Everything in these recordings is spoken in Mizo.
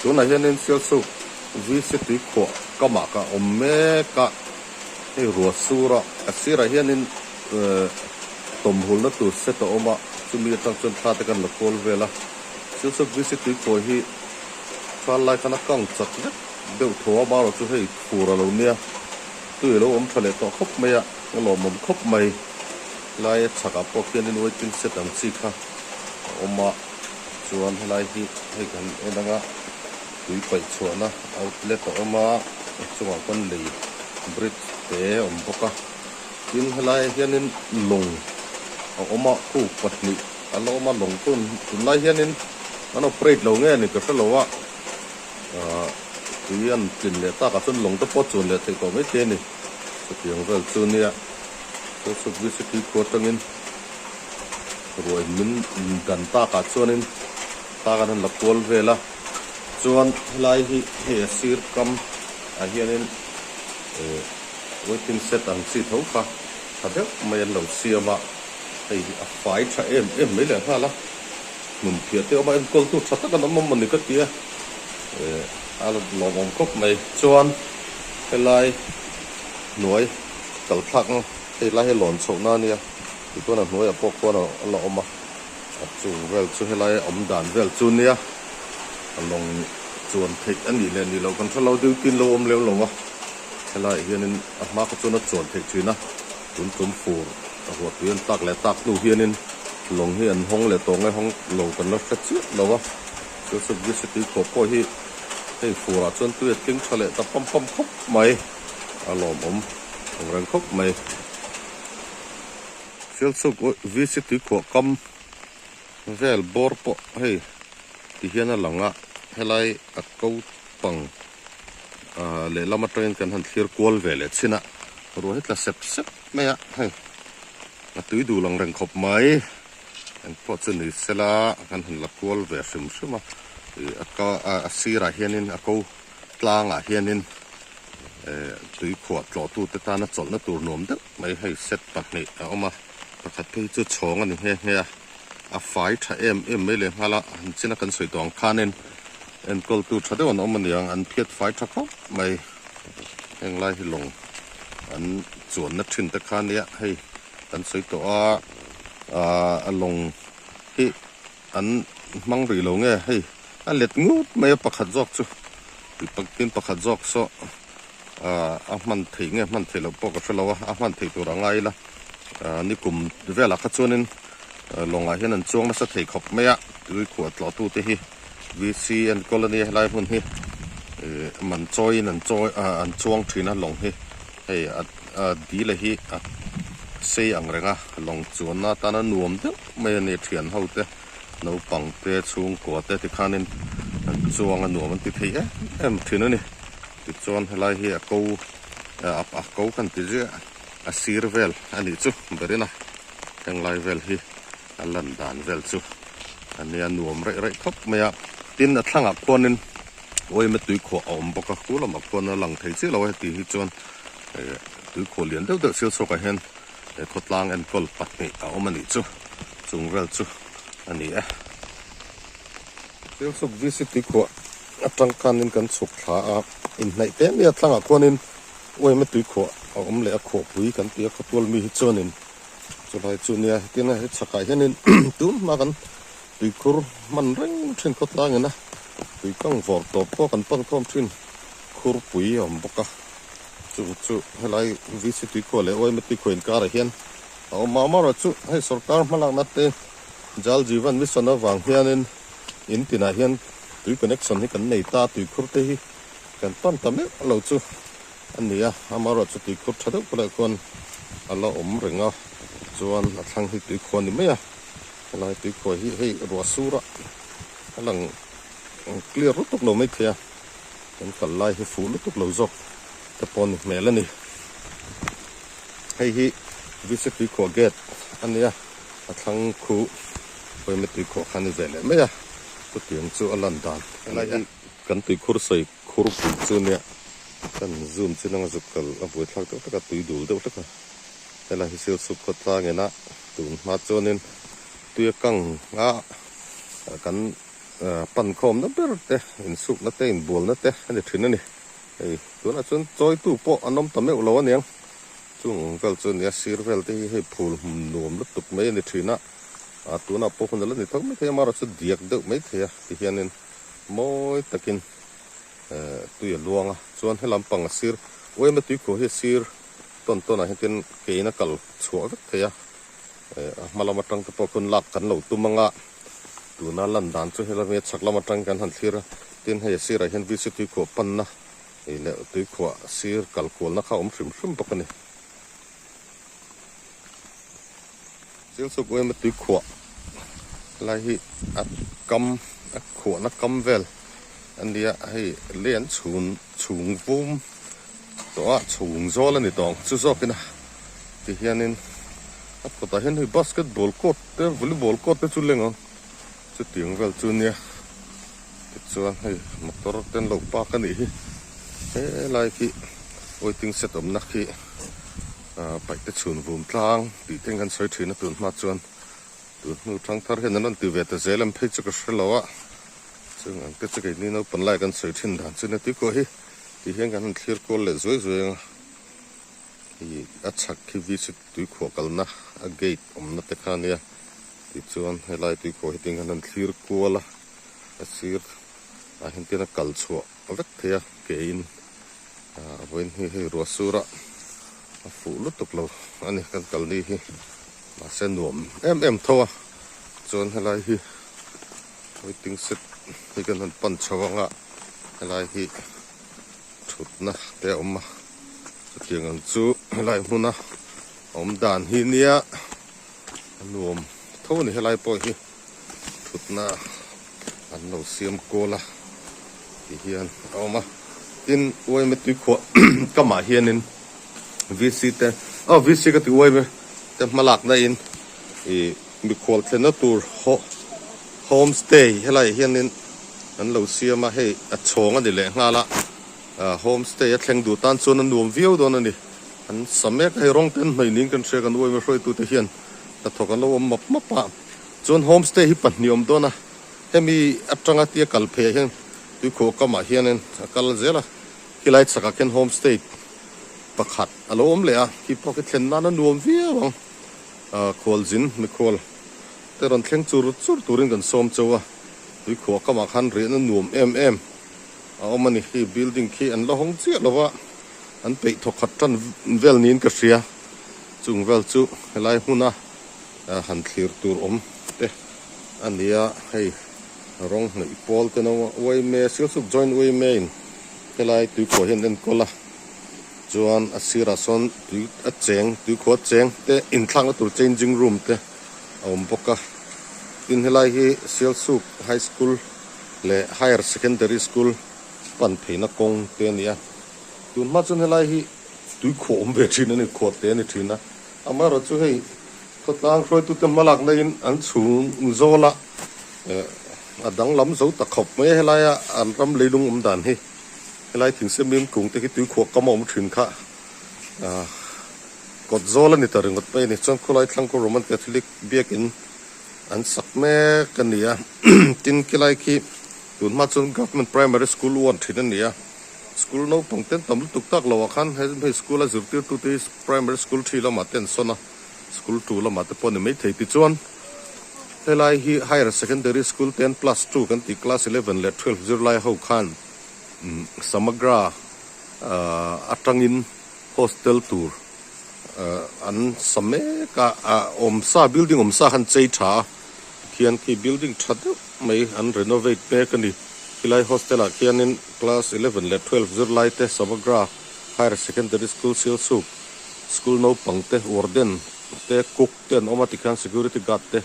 Tunah hianin Sialsuk VC tuikhuah kamah ka awm mek a, hei ruah sur a, a sirah hianin eh tawmhulna tur set a awm a, chumi atang chuan thla te kan la kual vel a. Sialsuk VC tuikhuah hi thal lai khan a kang chak vek deuh tho a, amaherawhchu hei fur a lo nia, tui a lo awm tha leh tawh khawp mai a, a lawmawm khawp mai. Helai a chhakah pawh khianin waiting shed ang chi kha a awm a, chuan helai hi hei kan en anga tui paih chhuahna outlet a awm a, a chungah khawn lei bridge te a awm bawk a, tin helaiah hianin lawng a awm a, khu pahnih a la awm a, lawng chu tunlai hianin an operate lo nge ni ka hre lo a, ahh tui an tlin leh takah chuan lawng te pawh a chuan leh theih tawh maithei a ni, chutiang vel chu nia. Chawlhsuk VCT khua atangin ruah in min dan takah chuanin thla kan han la kual vel a, chuan helai hi hei a sir kam ah hianin eh waiting shed ang chi tho kha tha deuh mai an lo siam a, hei hi a fai tha em em mai leh nghal a, hmun phiah te awm a enkawl tu tha tak an awm a mawni ka ti a, eh a lawmawm khawp mai chuan helai hnuai. Kal thlak ang, hei lai hi lawn chhoh na ania, tichuan a hnuaiah pawh khuan a la awm a, a chung vel chu helai awm dan vel chu nia, a lawng chuan theih a nih leh nih loh kan hre lo deuh tin lo awm lem lo a, helaiah hianin a hma kha chuan a chuan theih thin a, tun tum fur a huah tui an tak leh tak hnu hianin lawng hi an hawng leh tawh nge hawng lo kan la hre chiah lo a, chu chu Bishop-i khawp pawh hi hei furah chuan tui a tling tha leh ta pam pam khawp mai. A lawmawm ang reng khawp mai. Sialsuk VC tuikhuah kam vel bawr pawh hei ti hian a lang a, helai a ko pang ah lehlam atangin kan han thlir kual ve leh chin a, ruah hi tla sep sep mai a hei a tui dul ang reng khawp mai. Engpawh chu ni sela kan han la kual ve hrim hrim a, ih a ka a sirah hianin a ko Tlangah hianin tuikhuah tlawhtute tana chawlhna tur nuam deuh mai hei set pahnih a awm a, pakhat phei chu chhawng a ni nghe nghe a, a fai tha em em mai leh nghal a, an china kan sawi tawh ang khanin enkawltu tha deuh an awm a niang, an phiat fai tha khawp mai, heng lai hi lawng an chuanna thin te kha nia hei kan sawi tawh a, aaa a lawng hi an hmang rih lo nge hei. A let ngut mai a pakhat zawk chu tin pakhat zawk saw ah a hman theih nge hman theih loh pawh ka hre lo a a hman theih tur a ngai ila ah nikum velah kha chuanin lawngah hian an chuang nasa thei khawp mai a tuikhuah tlawh tute hi VC enkawl a nia helai hmun hi ih man chawiin an chawi ah an chuang thin a lawng hi hei a dil a hi a sei ang reng a lawng chuanna atana nuam deuh mai a ni thian ho te. Naupang te chhungkua te tikhanin an chuang a nuam an ti thei em em thin a ni. Tichuan helai hi a ko a ko kan ti zia a sir vel a nih chu berin a henglai vel hi a lan dan vel chu a nia nuam raih raih khawp mai a. Tin a thlangah khuanin uaima tuikhuah a awm bawk a, khu lamah khuan a lang thei chiah lo a heti hi chuan tuikhuah lian deuh deuh Silchawkah hian He khawtlang enkawl pahnih a awm a nih chu, chung vel chu a ni e. Silchuk VC tuikhuah atang khanin kan chhuk thla a, inhnaih te nia thlangah khuanin uaima tuikhuah a awm leh a khuahpui kan ti a, khawtual mi hi chuanin chulai chu nia hetin a he chhakah hianin tun hma kan tuikhur hman reng thin khawtlangin a tuikang vawr tawp pawh kan pan khawm thin khurpui a awm bawk a. Chu chu helai VC tuikhuah leh OMA tuikhuah inkarah hian a awm a, amaherawhchu hei sorkar hmalakna te Jal Jeevan Mission avang hianin in tinah hian tui connection hi kan nei ta, tuikhur te hi kan pan ta meuh lo chu a ni a, amaherawhchu tuikhur tha deuh pawh leh khuan a la awm reng a, chuan a thlang hi tuikhuah a ni mai a, helai tuikhuah hi hei ruah sura a lang clear lutuk lo maithei a. Kan kal lai hi fuh lutuk lo zawk te pawh ni hmel a ni. Hei hi Vise Tuikhuah gate a nia, a thlang khu Pawimawh Tuikhuah kha a ni ve leh mai a, chutiang chu a lan dan a ni a. Kan tuikhur sawi khur pui chu nia, kan zoom chin anga zuk kal a buaithlak deuh hlek a, tui dul deuh hlek a. Helai hi Silchuk khawtlang ina tun hma chuanin tui a kang a, kan. Pan khawmna ber te, insukna te, inbualna te a ni thin a ni. Hei tunah chuan chawitu pawh an awm ta meuh lo aniang. Chung ang vel chu a nia, sir vel te hi hei phul nuam lutuk mai a ni thin a. Ah tunah pawh hun a la ni tho maithei a, amaherawhchu chu diak deuh maithei a tihianin mawi takin eh tui a luang a. Chuan helam pang a sir uaima tuikhuah hi a sir tawn tawn ah hian tin kein a kal chhuah vek thei a. Eh a hma lam atang te pawh khawn lak kan lo tum ang a. Tuna lan dan chu helai chhak lam atang kan han thlir a, tin hei a sirah hian VC tuikhuah panna ih leh tuikhuah sir kal kualna kha a awm hrim hrim bawk a ni. Silchuk uaima tuikhuah lai hi a kam a khuahna kam vel a nia, hei lei an chhun chhung vum tawh a chhung zawl a ni tawh ang chu zawkin a tihianin a kawtah hian hei basketball court te volleyball court te chu leng ang chutiang vel chu nia tichuan hei motor te an lo park a nih hi helai khi waiting shed awmna khi ah paihte chhun vum tlang tih te kan sawi thin a tun hma chuan tun hnu thangthar hian an rawn ti ve ta zel em phei chu ka hre lo a chung ang te chu keini naupang lai kan sawi thin dan chu nia tuikawh hi. Ti hian kan han thlir kual leh zuai zuai ang a, hei a chhak khi visit tuikhuah kalna a gate awmna te kha ania tichuan helai tuikhuah hi tin kan han thlir kual a, a sir ah hian tin a kal chhuah vek thei a ke in ah vawiin hi hei ruah sur a a fuh lutuk lo a ni kan kal ni hi mahse nuam em em tho a chuan helai hi waiting shed hi kan han pan chho ang a. Helai hi thutna te a awm a, chutiang ang chu helai hmuna awm dan hi nia a nuam tho a ni helai pawh hi thutna an lo siam kawl a ti hian a awm a, tin uaime tuikhuah kamah hianin VC te aw VC ka ti uaime te hmalakna in ih mikhual thlenna tur haw Home stay helaiah hianin an lo siam a, hei a chhawng a ni leh nghal a, home stay a thleng duh tan chuan a nuam viau dawn a ni. An sa mek a, hei rawng ten hnaih niin kan hria kan uaima hruaitute hian hnathawk an lo awm map map a, chuan home stay hi pahnih awm dawn a, hemi atanga tia kal pheiah hian tuikhuah kamah hianin a kal zel a, khilai chhakah khian home stay pakhat a lo awm leh a, khi pawh khi thlen nan a nuam viau ang, khualzin mikhual. Te rawn thleng chur chur turin kan sawm chauh a, tuikhuah kamah khan riahna nuam em em a awm a ni. Khi building khi an la hawng chiah lo va, an peih thawk khat tan vel niin ka hria. Chung vel chu helai hmuna han thlir tur awm te a ni a, hei rawng hnaih pawl te naua uaime Silchuk Joint Uaime in helai tuikhuah hian enkawl a, chuan a sirah sawn tui a cheng tuikhuah cheng te inthlakna tur changing room te. a awm bawk a tin helai hi Sialsuk High School leh Higher Secondary School pan pheina kawng te a ni a tun hma chuan helai hi tui khuah awm ve thin a ni khuah te a ni thin a amaherawh chu hei khawtlang hruaitute hma lakna in an chhung zawl a eh a danglam zo ta khawp mai a helaia an ram leilung awm dan hi helai thingsemim kung te khi tui khuah kam a awm thin kha ah. Kawt zawl a ni ta ringawt mai a ni. Chuan khawlai thlangkaw Roman Catholic biakin an sak mek a ni a. Tin khilai khi tun hma chuan Government Primary School uan thin a ni a. School naupang ten tam lutuk tak lo ah khan hei school a zirtirtute hi Primary School thi lamah te an sawn a, School 2 lamah te pawh a ni maithei. Tichuan helai hi Higher Secondary School ten plus 2 kan tih class 11 leh 12 zirlai ho khan Samagra atangin Hostel tur an sa mek a, a awmsa building awmsa khan chei tha a tikhian khi building tha deuh mai an renovate mek a ni. Khilai hostel ah khianin class 11 leh 12 zirlai te Samagra Higher Secondary School Sialsuk school naupang te warden te cook te an awm a tikhian security guard te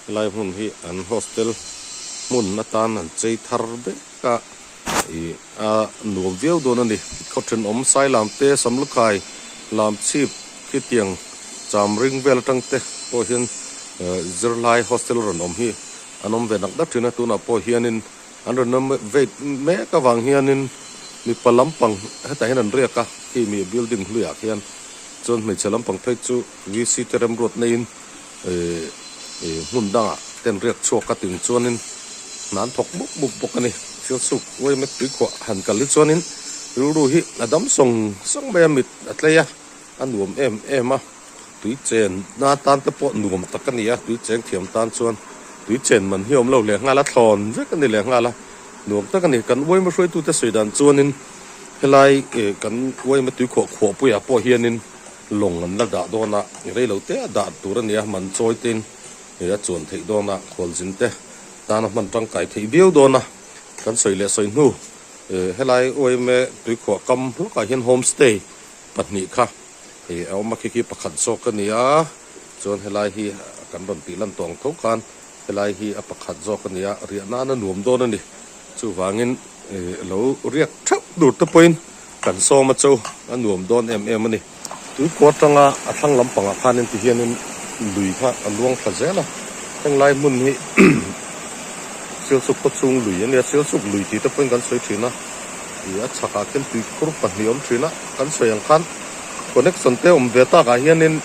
helai hmun hi an hostel hmun atan an chei thar mek a. Ih a nuam viau dawn a ni. Khaw thenawm sai lam te, Samlukhai lam chhip khitiang cham ring vel atang te pawh hian zirlai hostel rawn awm hi an awm ve nak nak thin a. Tunah pawh hianin an rawn awm veit mek avang hianin mipa lampang hetah hian an riak a, khi mi building hluiah khian chuan hmeichhe lampang phei chu VC te remruat neiin ih hmun dangah te an riak chhuak a ting chuanin. Hna an thawk mup mup bawk a ni. Sialsuk Uaime tuikhuah han kal hi chuanin rilru hi a dam sawng sawng mai a, mit a tlei a, a nuam em em a. Tui chen na tan te pawh nuam tak a ni a, tui cheng thiam tan chuan tui chen man hi a awm lo leh nghal a, thlawn vek a ni leh nghal a, nuam tak a ni. Kan Uaime hruaitute sawi dan chuanin helai kan Uaime tuikhuah khuahpuiah pawh hianin lawng an la dah dawn a, rei lo te a dah tur a ni a, man chawi tein a chuan theih dawn a, khualzin te tana hman tangkai theih viau dawn a, kan sawi leh sawi hnu helai Uaime tuikhuah kam hlawkah hian homestay pahnih kha a awm a, khi khi pakhat zawk a ni a, chuan helai hi kan rawn tih lan tawh ang tho khan helai hi a pakhat zawk a ni a, riah nan a nuam dawn a ni, chuvangin lo riak theuh tur te pawhin kan sawm a cho a nuam dawn em em a ni. Tuikhuah atanga a thlang lampangah khanin ti hianin lui kha a luang thla zel a, henglai hmun hi Sialsuk khawchhung lui a nia, Sialsuk lui tih te pawhin kan sawi thin a, ih a chhakah khian tuikhur pahnih a awm thin a, kan sawi ang khan connection te awm ve takah hianin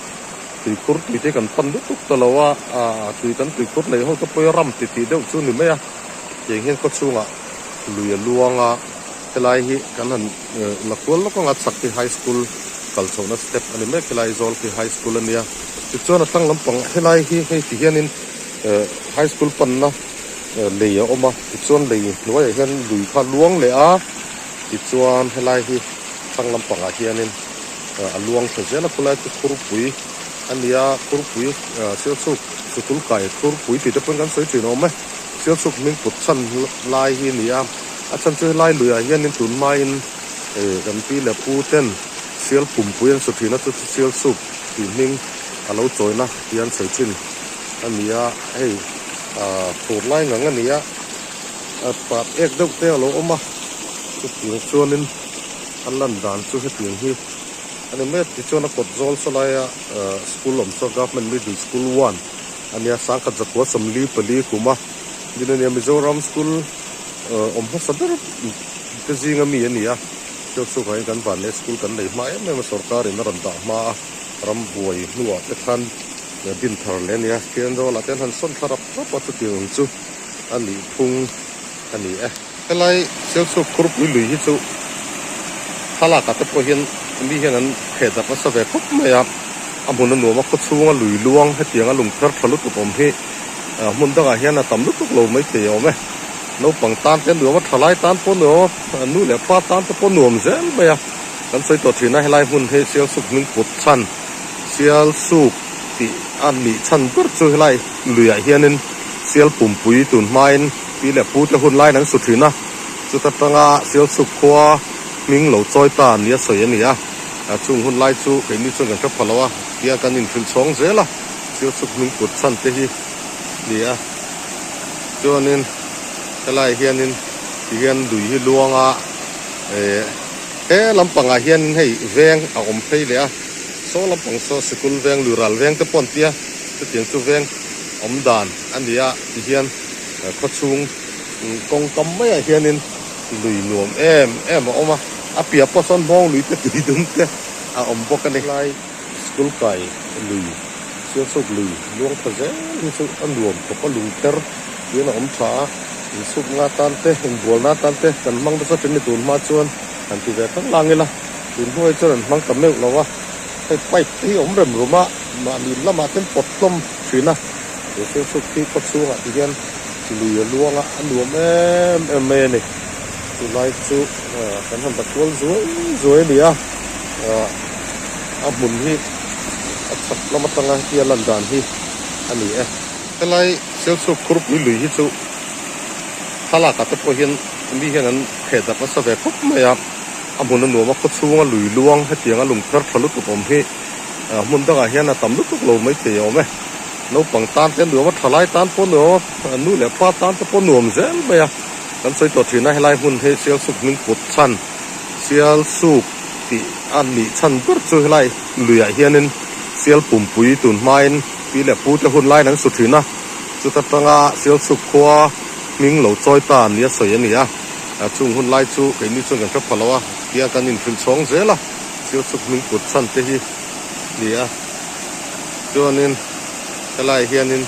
tuikhur tui te kan pan lutuk ta lo a, ah tui kan tuikhur nei ho te pawhin ram ti tih deuh chu a ni mai a, tiang hian khawchhungah lui a luang a, helai hi kan han la kual lawk anga chhak hi high school kal chhohna step a ni mek helai zawl khi high school a nia tichuan a thlang lampang helai hi hei ti hianin high school panna lei a awm a tichuan lei hnuaiah hian lui kha a luang leh a tichuan helai hi thlang lampangah hianin a luang thla zel a khulai chu khurpui a nia khurpui sialchhuk sikul kai khurpui tih te pawhin kan sawi thin awm e sialchhuk hming put chhan lai hi a ni a. A chhan chu helai luiah hianin tun hmain eh kan pi leh pu ten sial pumpui an su thin a chu chu sial soup tih hming a lo chawina tih an sawi thin a ni a hei ah fur lai ngang a ni a a pah ek deuh te a lo awm a chutiang chuanin a lan dan chu hetiang hi a ni mai a tichuan a kawt zawl saw laia ah school awm saw government middle school one a nia sangkhat zakua 44 kuma din a nia Mizoram school. Awm hmasa ber te zinga mi a ni a, Sialsukah hian kan Vanleh School kan nei hma em em a, sorkarin a rawn dah hma a, rambuai hnuah te khan din thar leh a ni a, Thianzawlah te an han sawn thla rap rap a, chutiang ang chu a nih phung a ni e. Helai Sialsuk khurpui lui hi chu thlalakah te pawh hian mi hian an kheh darh nasa ve khawp mai a, a hmun a nuam a, khawchhunga lui luang hetianga lungpher tha lutuk awm hi hmun dangah hian a tam lutuk lo maithei a awm e. Naupang tan te nuam a, thalai tan pawh nuam a, nu leh pa tan te pawh nuam zel mai a. Kan sawi tawh thin a, helai hmun hi Sialsuk hming put chhan, Sialsuk tih a nih chhan ber chu helai luiah hianin Sial pumpui tun hmain pi leh pu te hun laiin an su thin a, chuta tanga Sialsuk khua hming lo chawi ta nia sawi a ni a. Chung hun lai chu keini chuan kan hre pha lo a, tia kan inhrilh chhawng zel a, Sialsuk hming put chhan te hi ni a. Chuanin helaiah hianin tihian lui hi luang a eh he lampangah hianin hei veng a awm phei leh a saw lampang saw sikul veng lui ral veng te pawh an tia chutiang chu veng awm dan a ni a tihian khawchhung kawng kam maiah hianin lui nuam em em a awm a a piah pawh sawn hmawng lui te tui dum te a awm bawk a ni. School kai lui Sialsuk lui luang tha zel hi chu a nuam khawp a lungpher hian a awm tha a, insuk nga tan te inbualna atan te kan hmang nasa thin ni tun hma chuan han ti ve thang lang ila tun hnuai chuan an hmang ta meuh lo a, hei pipe te hi a awm rem rum a mahni lamah te an pawt hlawm thin a, he Sialsuk hi khaw chhungah ti hian lui a luang a a nuam em em mai a ni chulai chu kan han ta kual zuai zuai a ni a. A hmun hi a chhak lam atanga hetia lan dan hi a ni e. Helai Sialsuk khurpui lui hi chu thlalakah te pawh hian mi hian an kheh darh nasa ve khawp mai a, a hmun a nuam a khawchhunga lui luang hetianga lungpher tha lutuk awm hi hmun dangah hian a tam lutuk lo maithei a awm e. Naupang tan te nuam a thalai tan pawh nuam a, nu leh pa tan te pawh nuam zel mai a, kan sawi tawh thin a helai hmun hi Sialsuk hming put chhan Sialsuk tih a nih chhan ber chu helai luiah hianin sial pumpui tun hmain pi leh pu te hun laiin an su thin a, chuta tanga Sialsuk khua hming lo chawi ta nia sawi a ni a, chung hun lai chu keini chuan kan hre pha lo a, tia kan inhrilh chhawng zel a, Sialsuk hming put chhan te hi ni a, chuanin helaiah hianin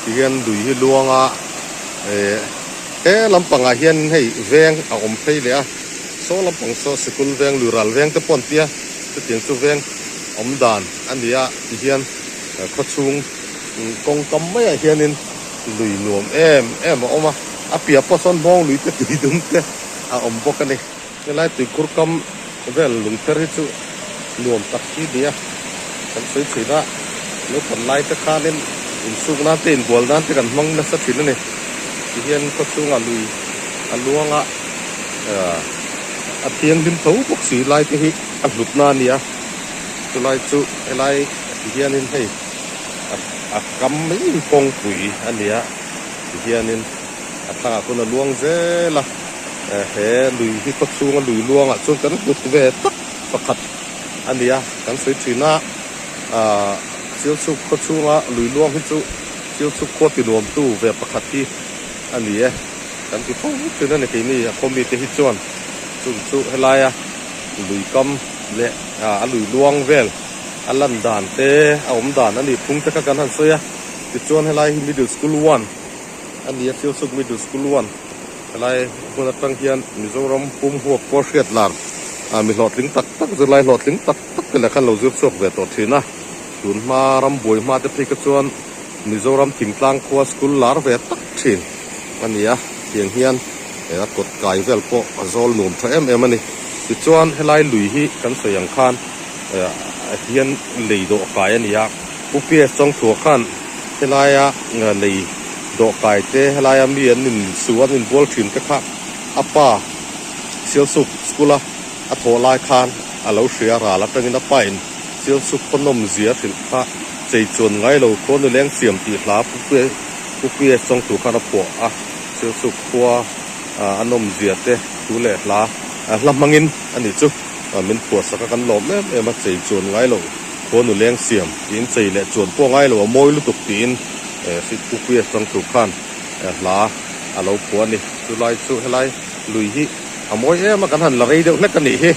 tihian lui hi luang a eh. He lampangah hianin hei veng a awm phei leh a, saw lampang saw sikul veng lui ral veng te pawh an tia, chutiang chu veng awm dan a ni a tihian khawchhung kawngkam maiah hianin lui nuam em em a awm a, a piah pawh sawn hmawng lui te tui dum te a awm bawk a ni. Helai tuikhur kam vel lungpher hi chu nuam tak hi a ni a, kan sawi thin a, naupang lai te khanin insuk nan te inbual nan te kan hmang nasa thin a ni. Tihian khawchhungah lui a luang a, a thianghlim tho bawk si lai te hi a hlutna a ni a, chulai chu helai tihianin hei a kam mai kawngpui a ni a, tihianin a thlangah khawn a luang zel a. He lui hi khaw chhunga lui luangah chuan kan hlut ve tak pakhat a ni a, kan sawi thin a, ahh Sialchuk khaw chhunga lui luang hi chu Sialchuk khua ti nuamtu ve pakhat hi a ni e, kan ti fo thin a ni keini a khaw mite hi chuan chung chu helaia lui kam leh a lui luang vel a lan dan te a awm dan a nih phung te kha kan han sawi a, tichuan helai hi Middle School One a ni a, Sialchuk Middle School One. Helai hmun atang hian Mizoram pum huap pawh hriat lar ah mi hlawhtling tak tak zirlai hlawhtling tak tak te leh khan lo zir chhuak ve tawh thin a. Tun hma ram buai hma te phei kha chuan Mizoram thingtlang khua school lar ve tak thin a ni a. Tiang hian he a kawt kai vel pawh a zawl nuam tha em em a ni. Tichuan helai lui hi kan sawi ang khan hian lei dawh kai a ni a. Pu PS Chawngthua khan helaia lei dawhkai te helaia mi an in su an inbual thin te kha a pa Sialsuk school a a thawh lai khan a lo hria ral atangin a pa in Sialsuk khaw nawm zia hrilh kha chei chuan ngai lo khua nuleng siam tih hla Pu PS Chawngthu khan a phuah a, Sialsuk khua a nawm zia te thu leh hla hla hmangin a nih chu min phuah sak a kan lawm em em a chei chuan ngai lo. Khuanu leng siam tiin chei leh chuan pawh ngai lo a mawi lutuk tiin Sikpupuia changtu khan hla a lo phuah a ni. Chulai chu helai lui hi a mawi em a kan han la rei deuh hlek a nih hi.